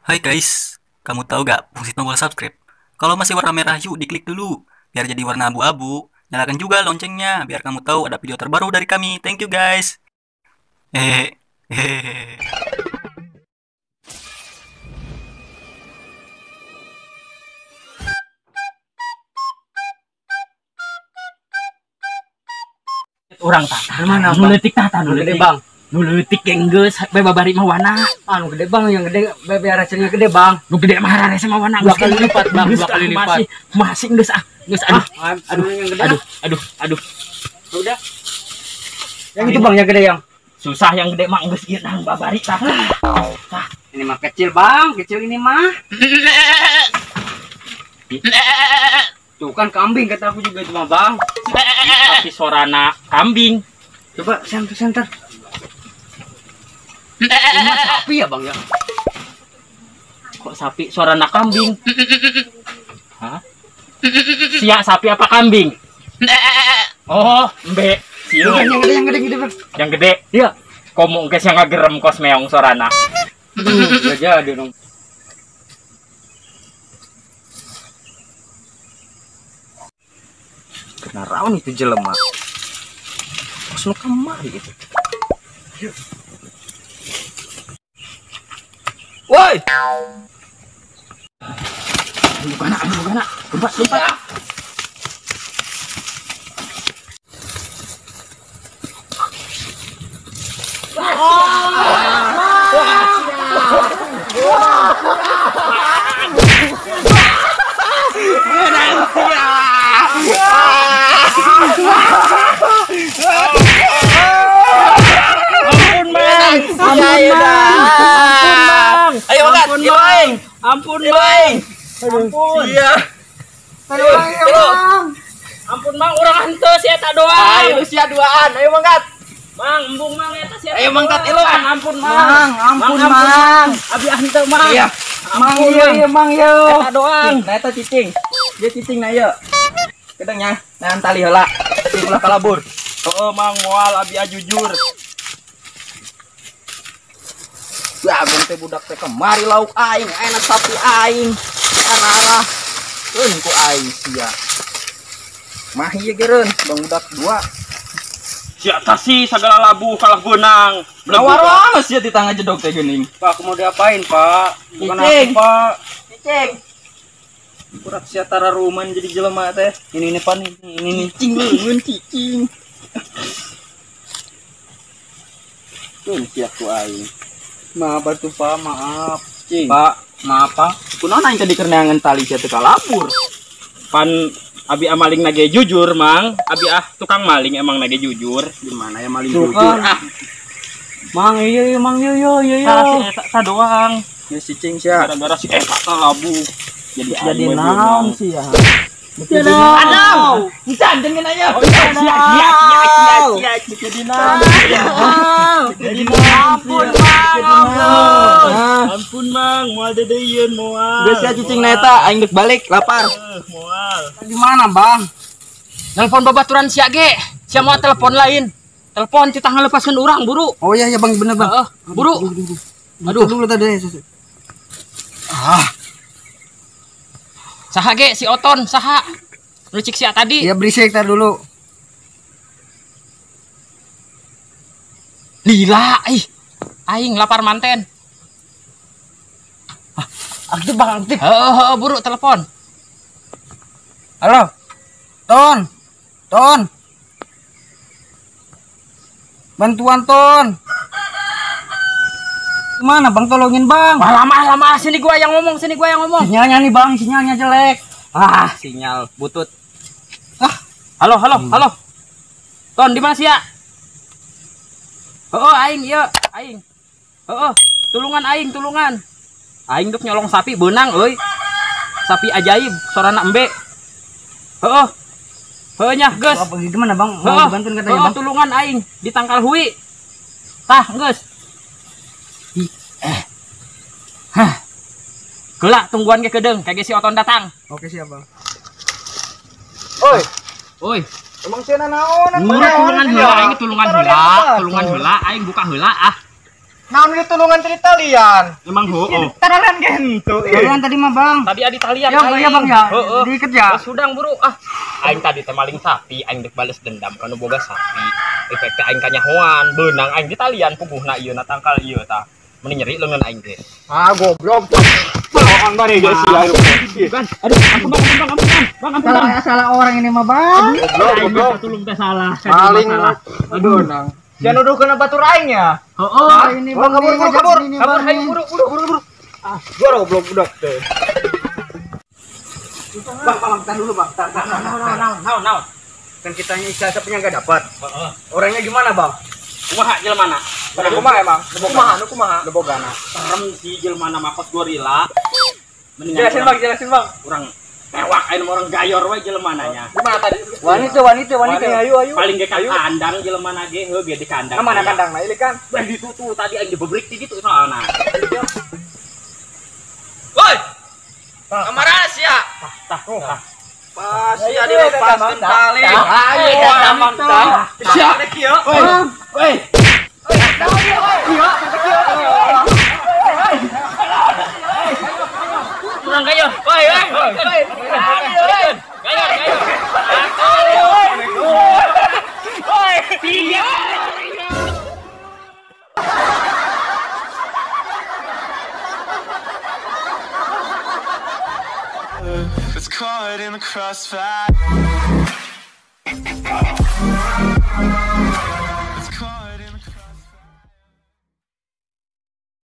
Hai guys, kamu tahu gak fungsi tombol subscribe? Kalau masih warna merah, yuk diklik dulu biar jadi warna abu-abu. Nyalakan juga loncengnya biar kamu tahu ada video terbaru dari kami. Thank you guys. Hehehe. Orang tata mana nu leutik tata nu gede bang. Nu leutik geus bae babari mah wana. Anu gede bang, yang gede bae rasanya gede bang. Nu gede mah rarese mah wana. Dua kali lipat bang, dua kali lipat. Masih geus ah, geus aduh. Aduh, aduh, aduh, aduh. Udah. Yang itu bang, yang gede yang susah yang gede mah geus ieu nang babari tah. Tah, ini mah kecil bang, kecil ini mah. Tuh kan kambing kata aku juga itu mah bang. Tapi sorana kambing. Coba center center. Ini mah sapi ya bang ya? Kok sapi? Sorana kambing? Hah? Sia sapi apa kambing? Oh, embe. Siu. Yang gede, yang gede, gede bang. Yang gede? Iya. Komo geus yang ngagerem kos meong sorana. Gak jadi dong. Kena rawan itu jelema. Kos nu kamari itu. Woi. Bukan, bukan. Lompat, lompat. Ampun, Mang. Ampun, Mang. Ayo makan. Ampun, Mang. Ampun, Mang. Ampun. Iya. Ayo. Ampun, Mang, urang henteu si eta doang. Ayo sia duaan. Ayo mangkat. Mang, embung Mang eta si eta. Ayo mangkat ilo. Ampun, Mang. Mang, ampun, Mang. Abi henteu, Mang. Iya. Mang, iya, Mang, yo. Eta doang. Nah, eta cicing. Dia cicing na ieu. Kedengnya, nahan tali heula. Ulah kalabur. Heeh, Mang, moal abi jujur. Ya, teh budak teh kemari lauk aing, enak sapi aing. Arah-arah. Keun ku aing sia. Mah ieu geureun, bang budak dua. Sia tasi sagala labu kalah beunang. Nawar sia di tangan jedog teh geuning. Pak, aku mau diapain, Pak? Bukan aku, Pak. Cicing. Kurak sia tararuman jadi jelema teh. Ini ini pan ini cicing leungeun cicing. Keun sia ku aing. Maaf atuh Pak, maaf. Cing. Pak, maaf Pak. Kunaon aing tadi keur neangan tali sia teu kalabur. Pan abi maling nage jujur, Mang. Abi ah tukang maling emang nage jujur. Gimana ya maling jujur? Ah. Mang, iya iya Mang, iya iya iya. Si eta doang. Ya si cing sia. Gara-gara si eta labu. Jadi naon sih ya? Aduh, bisa dengan aja. Oh, iya, sia sia sia sia jadi naon. Jadi ampun, Mang. Ampun, Mang, moal deudeuieun moal. Geus sia cicing na eta aing geus balik lapar. Moal. Di mana, Bang? Telepon babaturan sia ge. Sia moal telepon lain. Telepon titah ngalepaskeun urang buru. Oh iya ya Bang, bener Bang. Heeh, buru. Aduh, dulu tadi. Ah. Saha ge si Oton, saha? Nu cik sia tadi. Ya berisik tar dulu. Lila, ih. Aing lapar manten. Ah, aktif Bang, aktif. Heeh, heeh, buru telepon. Halo. Ton. Ton. Bantuan Ton. Gimana Bang, tolongin Bang. Wah, lama lama sini gua yang ngomong, sini gua yang ngomong. Sinyalnya nih Bang, sinyalnya jelek. Ah, sinyal butut. Ah, halo halo halo. Ton di mana sih ya? Oh, aing ieu, aing. Heeh, tulungan aing, tulungan. Aing duk nyolong sapi beunang euy. Sapi ajaib, sorana embe. Heeh. Heeh nya, geus. Gimana Bang? Mau dibantuin katanya Bang? Tulungan aing di tangkal hui. Tah, geus. Hah. Gelak tungguan ke kedeung, kage si Oton datang. Oke siap, Bang. Oi. Oi. Emang sia naon? Tulungan heula aing, tulungan heula, tulungan heula aing buka heula ah. Naon ditulungan tadi talian. Emang heueuh. Tanalan gentu. Talian tadi mah, Bang. Tadi adi talian. Ya, Bang, ya, Bang ya. Heeh. Diiket ya. Sudang buru ah. Aing tadi teh maling sapi, aing dek bales dendam ka nu boga sapi. Efek teh aing kanyahoan, beunang aing di talian puguhna ieu na tangkal ieu tah. Mending nyeri leungeun aing teh. Ah, goblok. Bohongan bari geus sia. Aduh, ampun Bang, ampun Bang, Bang, ampun Bang. Salah orang ini mah, Bang. Goblok, goblok. Tulung teh salah. Maling. Aduh, nang. Jangan nuduh kena batur aing ya. Heeh. Ini Bang, kabur, kabur, kabur, hayu buru, buru, buru, buru. Ah, gua goblok budak teh. Bang, bang, tar dulu, Bang. Tar, tar, naon, naon. Kan kitanya isi sapinya enggak dapat. Heeh. Orangnya gimana, Bang? Kumaha jelema? Kumaha emang? Kumaha nu kumaha? Nu bogana. Serem sih jelema makos gorila. Mendingan jelasin, Bang, jelasin, Bang. Urang tewak ayeuna mah orang gayor we jelema nanya. Gimana tadi? Wanita, wanita, wanita. Ayo, ayo. Paling ge ka kandang jelema na ge heuh ge di kandang. Nah, mana kandang na ieu kan? Bah ditutu tadi aing dibebrik ti ditu soalna. Woi. Kamara sia. Tah, tah. Pas sia dilepaskeun tali. Ayo, Ayo, tah. Sia kieu. Woi. Kurang gayor. Woi, woi. Gayor, gayor. Woi. Tiga. It's caught in the crossfire.